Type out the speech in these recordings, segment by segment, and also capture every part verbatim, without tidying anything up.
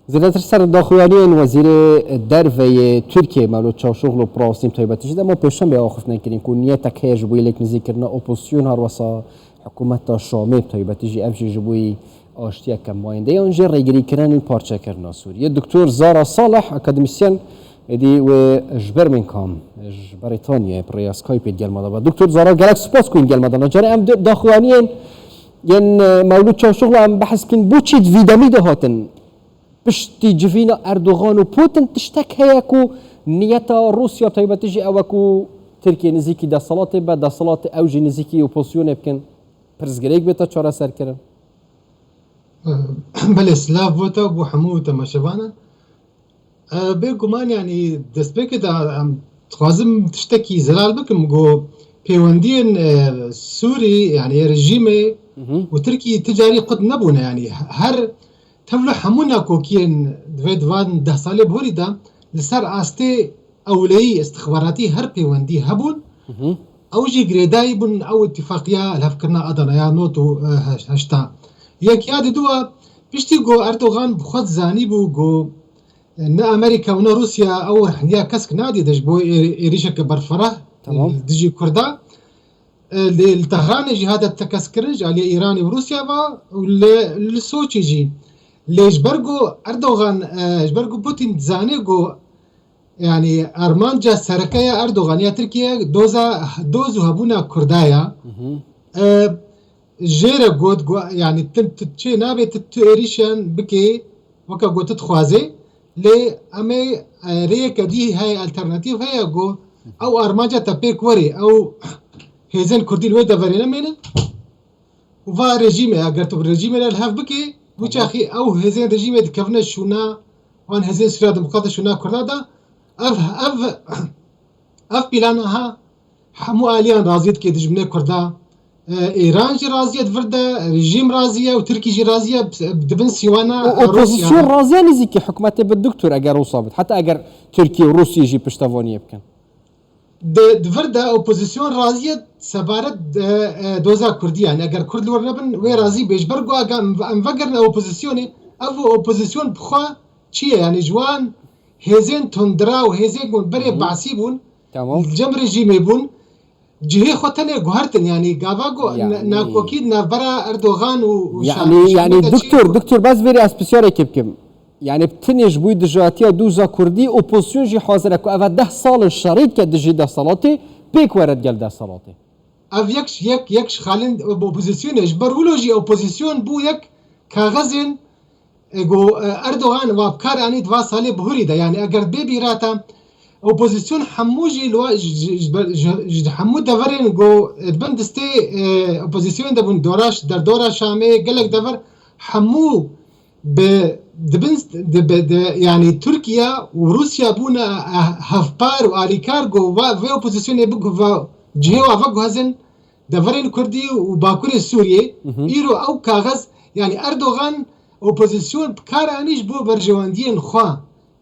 Zêdetir ser daxuyaniyên Wezîrê Derve yê Tirkiyê Mevlût Çavuşoglu bi rastî bi taybetî jî dema pêşemê axiftin kirin ku niyetek heye ji bo yê lêk nizîkirina opozîsyon, her wesa hikûmeta Şamê bi taybetî jî, ev jî ji bo yî aştiyeke mayînde yan jî rêgirîkirin û parçekirina Sûriyê. Doktor Zara Salih, akademîsyen, êdî wê ji Birmingham, ji Brîtanyayê bi rêya Skypeê di gel me de be. Doktor Zara, gelek spas ku hîn gel me de ne. Carê em di daxuyaniyên yên, e, Mevlût Çavuşoglu em behs bikin. Bo çi di vî demî de hatin? Piştî civîna Erdogan û Putin tiştek heye ku niyeta Rûsya taybetî jî ew e ku Tirkiye nizîkî desthilatê be, desthilatê ew jî nizîkî opozisyonê bikin. Pirsgirêk bête çareserkirin. Belê, silav bo te, bo hemû temaşevanan. E, bêguman, yanî, destpêkê de em dixwazim tiştekî zelal bikim, ku pêwendiyên, e, Sûrî, yanî, yê rejîmê Mhm. û Tirkî ti carî qut nebûne, yanî, her tevlo hemû nakokiyên divê di van deh salê bihurî de li ser astê ewleyî, istixbaratî her pêwendî hebûn. Mhm. Ew jî girêdayî bûn ew îtîfaqiya lihevkirina Adanaya nod û heşta. Yek ya diduwa, piştî ku Erdogan bi xwe dizanîbû ku ne Amerîka û ne Rûsya ew rehniya kesk nadî de ji bo ê-, êrîşeke berfireh Tamam. li dijî Kurda. E, lê li Tehranê jî hate tekez kirin ji aliyê Îranê û Rûsya ve û li, li Soçî jî. Lê ji ber ku Erdogan, e, ji ber ku Putin dizane ku, yanî, armanca sereke ya Erdogan ya Tirkiye doza, doz û hebûna Kurda ya. Mhm. E, jê re got, got, yanî, tu, tu çê nabe, tu, tu êrîşan bike, weke got, tu dixwaze. Lê em ê, e, rêyeke dî heye, alternatîf heye, got, ew armanca te pêk were, ew hêzên Kurdî li wê deverê nemêne. Û va rejîmê, eger tu bi rejîmê re li hev bikê, wî Tamam. çaxî ew hêzên rejîmê dikevine şûna wan hêzên Sûriya Demokratîk, şûna Kurda de. Ev, ev, ev plana ha hemû aliyan razî dike dijminê Kurda. E, Îran jî razî ye di vir de, rejîm razî ye û Tirkî jî razî ye, bi, di bin sîwana Û Rûsya. opozîsyon razî ye nizîkî hikûmetê bi doktor eger wisa bit. Heta eger Tirkiye û Rûsya jî piştevaniyê bikin. Di, di vir de opozîsyon razî ye sebaret, e, e, doza Kurdî, yanî eger Kurd li wir nebin, wê razî bê. Ji ber ku eger em, em vegerin opozisyonê, ev opozîsyon bi xwe çi ye? Yanî ji wan hêzên tundra û hêzên ku berê Hı hı. Basî bûn, Tamam. li cem rejîmê bûn, cihê xwe tenê guhertin, yanî gava ku Yanî ne-, nakokî di navbera Erdogan û, û Yanî, şa-, yanî şa-, doktor, doktor, bes vêrê ez pisyareke bikim. Yanî bi tinê ji bo dijatiya doza Kurdî, opozîsyon jî hazir e ku eve deh sal in şerî dike dijî desthilatê, pêk were digel desthilatê. Ev yek, yek, yek ji xalên opozisyonê, ji ber wilo jî opozîsyon bû yek kaxezên, e, ku, e, Erdogan wa bi kar anî di va salê bihurî de. Yanî eger bê bîra te, opozîsyon hemû jî li wa-, ji, ji, ji ber, ji, ji hemû deverên ku, e, di bin destê, e, opozîsyonê de bûn, dora, derdora Şamê, gelek dever, hemû bi, di bin, di, bi, di, yanî Tirkiye û Rûsya bûne, e, hevpar û alîkar ku va, vê opozîsyonê bigu-, va cihê wa veguhezin deverên Kurdî û Bakurê Sûriyê. Hı hı. Îro ew kaxez, yanî Erdogan opozîsyon bi kar anî ji bo berjewendiyên xwe.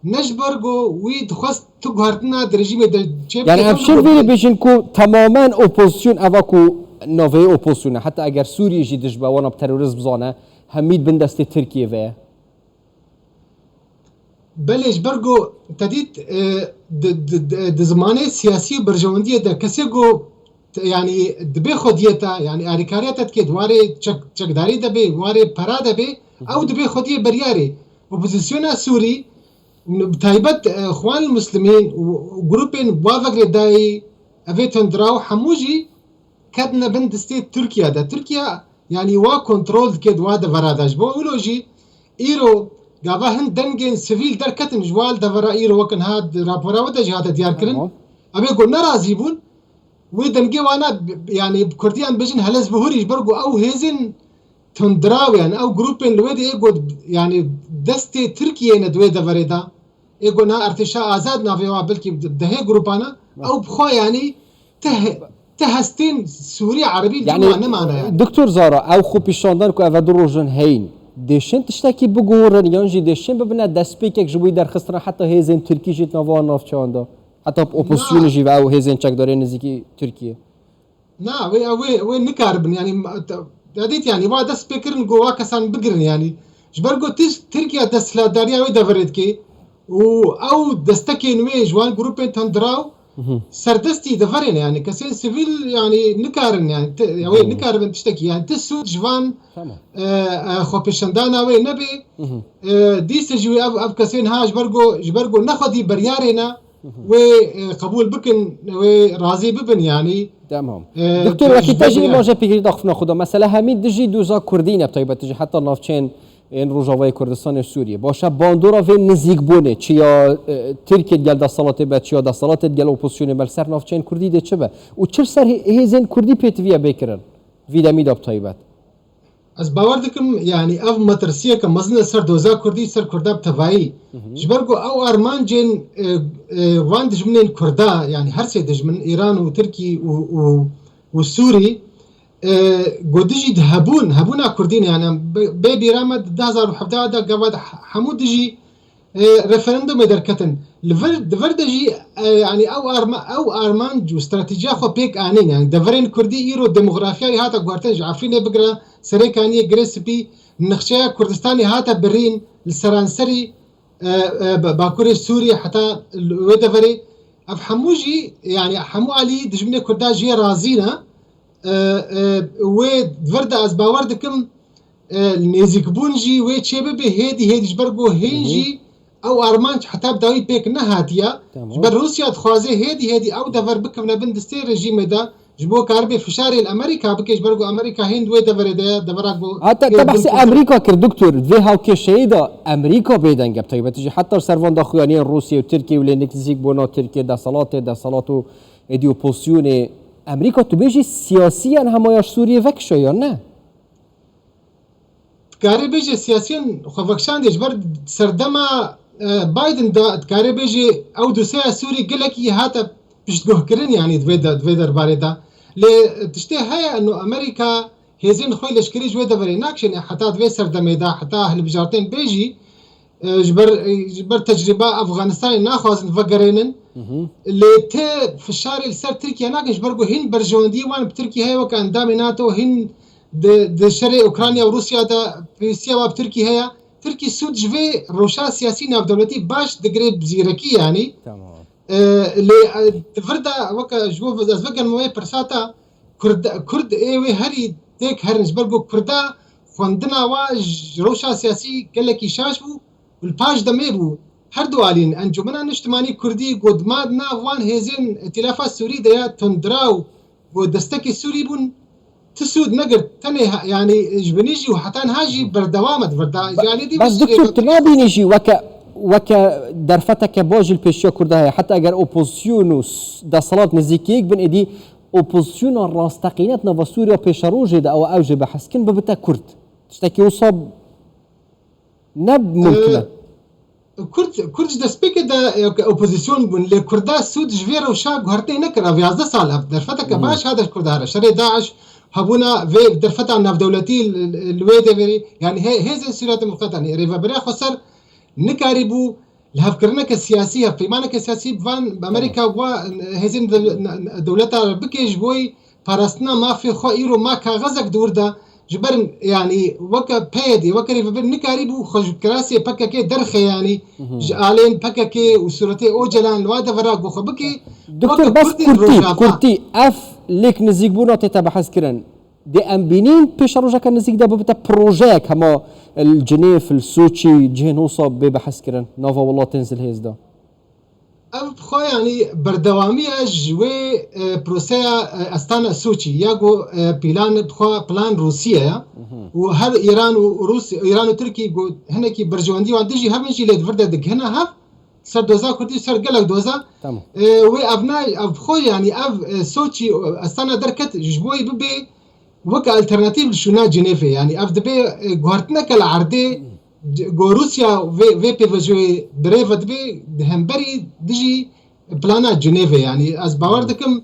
Ne ji ber ku wî dixwest tu guhertina di rejîmê de çêbike, Yanî em tam ji şêr bo vêrê bêjin ku temamen opozîsyon, eva ku navê opozîsyonê, heta eger Sûriyê jî dijbe wana bi terorîst bizane, hemî di bin destê Tirkiyê ve ye. Belê, ji ber ku te dît, e, di, di, di, di zimanê siyasî û berjewendiyê de kesê ku te, yanî dibê xwediyê te, yanî alîkariya te dike, di warê çek-, çekdarî de bê, warê pera de bê, Hı hı. ew dibê xwediyê beriyarê. Opozisyona Sûrî, bi taybet, e, Xwan Muslimîn û grûpên wa vegirê dayî, evê tundra û hemû jî ketine bin destê Tirkiye de. Tirkiye, yanî, wa kontrol dike di wa devera de. Ji bo wilo jî îro gava hin dengên sivîl derketin ji wa devera îro, wek niha di rapora we de jî hate diyar kirin. Tamam. Em ê ku nerazî bûn, wê dengê wana, yanî, bi kurdî em bêjin helezbihurî, ji ber ku ew hêzên tundra û, yanî, ew grûpên li wê de ê ku, yanî, destê Tirkiyeyê ne di wê deverê de. Ê ku na Ertêşa Azad navê wa belkî dehê grûpana, Bak. ew bi xwe, yanî, ti he-, ti hestên Sûrî Erebî li Yanî, cem wan nemane, yanî. Doktor Zara, ew xwepîşandan ku ev du roj in heyîn, dêşin tiştekî biguhorin yan jî dêşin bibine destpêkek ji bo derxistina heta hêzên Tirkî jî di nava navçeyan de? Heta bi opozisyonê Na. jî ve ew hêzên çekdarên nizîkî Tirkiyê? Na, wê, wê, wê nikaribin, yanî, ma-, te, te dît, yanî, wa dest pê kirin, ku wa kesan bigirin, yanî, Ji ber ku Tir- Tirkiye desthilatdariya wê deverê dike û ew destekên wê ji wan grûpên tundrew serdestî deverê ne, yani kesên sivîl yani nikarin yani ti- ya wê nikaribin tiştekî yani ti sûd ji van Tamam. e, e, xwepêşandana wê nebe. E, dîsa jî wê ev, ev kesên ha ji ber ku ji ber ku ne xwedî biryarê ne wê e, qebûl bikin, wê razî bibin yani. Tamam. E, Doktor, wekî te jî biryar- îmaje pêkirî daxifna xwe da. Mesela hemî dijî doza Kurdî ne, bi taybet jî heta navçeyên ên Rojavayê Kurdistanê û Sûriyê. Baş e, bandora vê nizîkbûnê, çiya e, Tirkiye digel desalatê be, çiya desalatê digel opozisyonê be, li ser navçeyên Kurdî dê çi be? Û çi li ser hê- hêzên Kurdî pêtiviye bê kirin? Vî demî de bi taybet. Ez bawer dikim, yani ev metirsiyeke mezin e ser doza Kurdî, ser Kurda bi tevayî. Ji ber ku ew armancên e, e, van dijminên Kurda, yani her sê dijmin, Îran û Tirkî û, û, û Sûrî, e, ku dijî di hebûn, hebûna Kurdî ne, yani em bi- bê bîra me di du hazar û hevdeh de gava de he- hemû dijî e, referandumê derketin. Li vir, di vir de jî e, yani ew arma, ew armanc û stratejiya xwe pêk anîn. Yani deverên Kurdî îro demografiyayê hate guhertin, ji Efrînê bigire Serê Kaniyê, Girê Spî, nixçeya Kurdistanê hate birîn li seranserî e, e, ba- Bakurê Sûriyê heta li wê deverê. Ev hemû jî yani hemû alî dijminê Kurda jê razî ne. E, e, wê di vir de ez bawer dikim e, nêzîkbûn jî wê çêbibe hêdî hêdî, ji ber ku hîn jî ew armanc heta bi dawî pêk nehatiye. Tamam. Ji ber Rûsya dixwaze hêdî hêdî ew dever bikevne bin destê rejîmê de, ji bo karibe fişarê li Amerîka bike, ji ber ku Amerîka hîn di wê deverê de ye, devera ku Heta te behsê Amerîka kir, doktor, vê hawkêşeyê de Amerîka bêdeng e, bi taybetî jî heta li ser van daxuyaniyên Rûsya û Tirkiye û lê nêzîkbûna Tirkiye, desalatê, desalat û êdî opozisyonê. Amerîka, tu bêjî siyasiyen hema ya ji Sûriyê vekişe, ya ne? Dikarê bêje siyasiyên xwe vekişandiye, ji ber serdema e, Biden de dikarê bêje ew dosyeya Sûrî gelekî hate piştguhkirin, yanî di vê de, di vê derbarê de. Lê tiştê heye, ino Amerîka hêzên xwe leşkerî ji wê deverê nakişêne, heta di vê serdemê de, heta hilbijartên bê jî e, ji ber, e, ji ber tecrîba Afganistanê naxwazin vegerênin. Lê tê fişarê li ser Tirkiye nakin, ji ber ku hîn berjewendiyê wan bi Tirkiye heye, weke endamê nato, hîn di, di şerê Ukrayna û Rûsya de pêwîstiya wan bi Tirkiye heye. Tirkî sûd ji vê rewşa siyasî navdewletî baş digire bi zîrekî, yanî. Tamam. E, lê e, di vir de weke ji bo ez vegerim wê pirsa te, Kurd, Kurd ê wê herî têk herin, ji ber ku Kurda xwendina wa ji rewşa siyasî gelekî şaş bû û li paş demê bû. Her du alîn, Encûmena Niştimanî Kurdî, ku di nav wan hêzên Îtîlafa Sûrî de ya tundra û ku destekê Sûrî bûn, ti sûd negirt, tenê ha- yanî ji binî jî û heta niha jî berdewam e di vir de. Yanî dî Bes vê doktor, tu nabînî jî weke, weke derfeteke baş jî li pêşiya Kurda heye. Heta eger opozisyon û s- desthilat nêzîkiyek bin, êdî opozisyona rasteqîne di nava Sûriya pêşerojê de ew, ew jê behs kin, bibite Kurd. Tiştekî wisa ne mumkin e. Ee, Kurd, Kurd ji destpêkê de, e, opozisyon bûn, lê Kurda sûd ji vê rewşa guhertinê nekir. Ev yazdeh sal ev derfeteke baş hate ji Kurda re. Şerê DAIŞ, hebûna vê derfeta navdewletî li, li, li wê deverê, yani hê-, hêzên Sûriya Demokrat, yani rêveberiya Xweser nikarîbû lihevkirineke siyasî, hevpeymaneke siyasî bi van, bi Amerîka, wa hêzên de-, ne-, ne-, dewleta re bike ji bo parastina mafê xwe. Îro ma kaxezek di wir de, ji ber, yanî weke PYD, weke rêvebir nikarîbû xwe ji kirasê PKK derxe, yanî ji alên PKK û sûretê Ocalan li wa devera ku xwe bike. Doktor, weke bes Kurdên kurtî, Rojava. Kurtî, ev lêk nizîkbûna tête behs kirin. Dê em bînin pêşerojeke nizîk de bibite projeyek, hema li Cinêv, li Soçî, cihên wisa bê behs kirin, nava welatên zilhêz de. Ev bi xwe, yanî berdewamiya ji wê e, proseya e, Astana Soçî ya ku e, plan bi xwe plan Rûsiye ya û her Îran û Rûsya, Îran û Tirkî ku hinekî berjewendî wan dijî hev in jî lê di vir de digihine hev ser doza Kurdî, ser gelek doza. Tamam. E, wê ev na, ev bi xwe, yanî ev e, Soçî, e, Astana derket ji bo wê bibe weke alternatîf li şûna Cinêvê. Yanî ev dibe e, guhertineke li erdê, c- ku Rûsya vê, vê pêvajoyê bi rê ve dibe di hemberî dijî plana Cinêvê. Yanî ez bawer dikim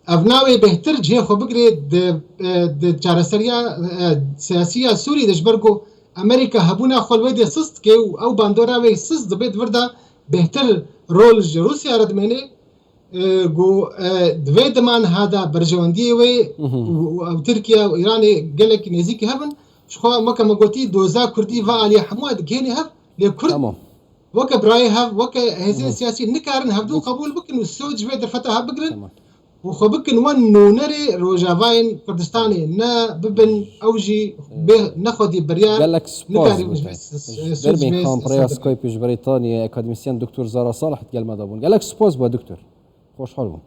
ev navê bêhtir cihê xwe bigirê di, e, di çareseriya e, siyasî ya Sûrî de, ji ber ku Amerîka hebûna xwe li wê dê sist dike û ew bandora wê sist dibe, di vir de bêhtir rol ji Rûsya re dimêne. E, ku e, di vê dema niha de berjewendiyê wê û, û ew Tirkiye û Îranê gelekî nêzîkî hebin. Ji xwe weke me gotî doza kurdî va aliyê hemû digihêne hev, lê kurd Tamam. weke birayê hev, weke hêzên siyasî nikarin hevdû qebûl bikin û soz ji vê derfeta hev bigirin Tamam. û xwe bikin wan nûnerê rojavayên Kurdistanê, ne bibin ew jî bê ne xwedî biryar Gelek spas nikarî bo ji te. vê s- s- Ji soz ber ji vê mîkan s- pireya s- Skype ji Brîtaniyê, akademîsyen Doktor Zara Salih digel me de bûn. Gelek spas bo Doktor. Xoşhal bûm.